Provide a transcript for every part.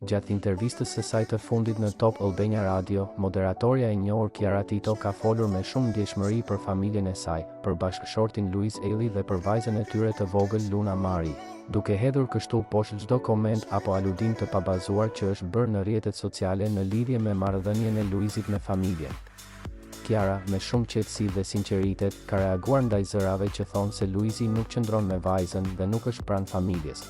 Gjatë intervistës së saj të fundit në Top Albania Radio, moderatorja e njohur Kiara Tito ka folur me shumë ndjeshmëri për familjen e saj, për bashkëshortin Luiz Ejlli dhe për vajzën e tyre të vogël Luna Mari, duke hedhur kështu poshtë çdo koment apo aludim të pabazuar që është bërë në rrjetet sociale në lidhje me marrëdhënien e Luizit me familjen. Kiara, me shumë qetësi dhe sinqeritet, ka reaguar ndaj zërave që thonë se Luizi nuk qëndron me vajzën dhe nuk është pranë familjes.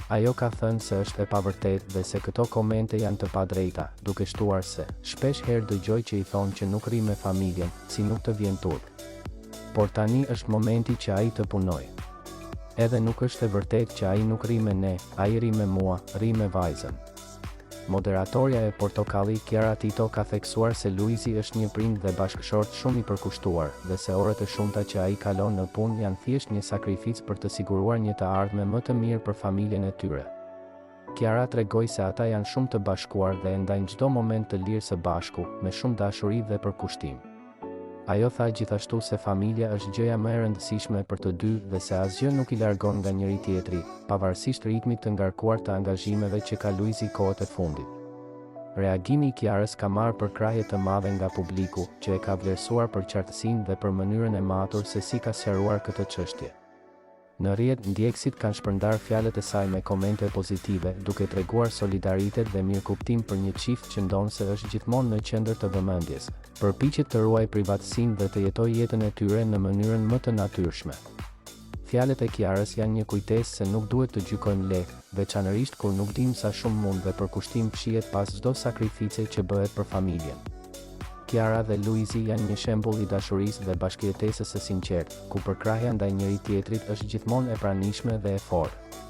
Ajo ka thënë se është e pavërtetë dhe se këto komente janë të padrejta, duke shtuar se, shpesh herë dëgjoj që i thonë që nuk rri me familjen, si nuk të vjen turp. Por tani është momenti që ai të punojë. Edhe nuk është e vërtetë që ai nuk rri me ne, ai rri me mua, rri me vajzën. Moderatorja e Portokalli Kiara Tito ka theksuar se Luizi është një prind dhe bashkëshort shumë i përkushtuar dhe se orët e shumta që ai kalon në punë janë thjesht një sakrificë për të siguruar një të ardhme më të mirë për familjen e tyre. Kiara tregoi se ata janë shumë të bashkuar dhe e ndajnë çdo moment të lirë së bashku, me shumë dashuri dhe përkushtim. Ajo tha gjithashtu se familja është gjëja më e rëndësishme për të dy dhe se asgjë nuk i largon nga njëri-tjetri, pavarësisht ritmit të ngarkuar të angazhimeve që ka Luizi kohët e fundit. Reagimi i Kiarës ka marrë përkrahje të madhe nga publiku, që e ka vlerësuar për qartësinë dhe për mënyrën e matur se si ka sqaruar këtë çështje. Në rrjet, ndjekësit kanë shpërndarë fjalët e saj me komente pozitive, duke treguar solidaritet dhe mirëkuptim për një çift që ndonëse është gjithmonë në qendër të vëmendjes, përpiqet të ruajë privatësinë dhe të jetojë jetën e tyre në mënyrën më të natyrshme. Fjalët e Kiarës janë një kujtesë se nuk duhet të gjykojmë lehtë, veçanërisht kur nuk dimë sa shumë mund dhe përkushtim fshihet pas çdo sakrifice që bëhet për familjen. Kiara dhe Luizi janë një shembull i dashurisë dhe bashkëjetesës së sinqertë, ku përkrahja ndaj njëri-tjetrit është gjithmonë e pranishme dhe e fortë.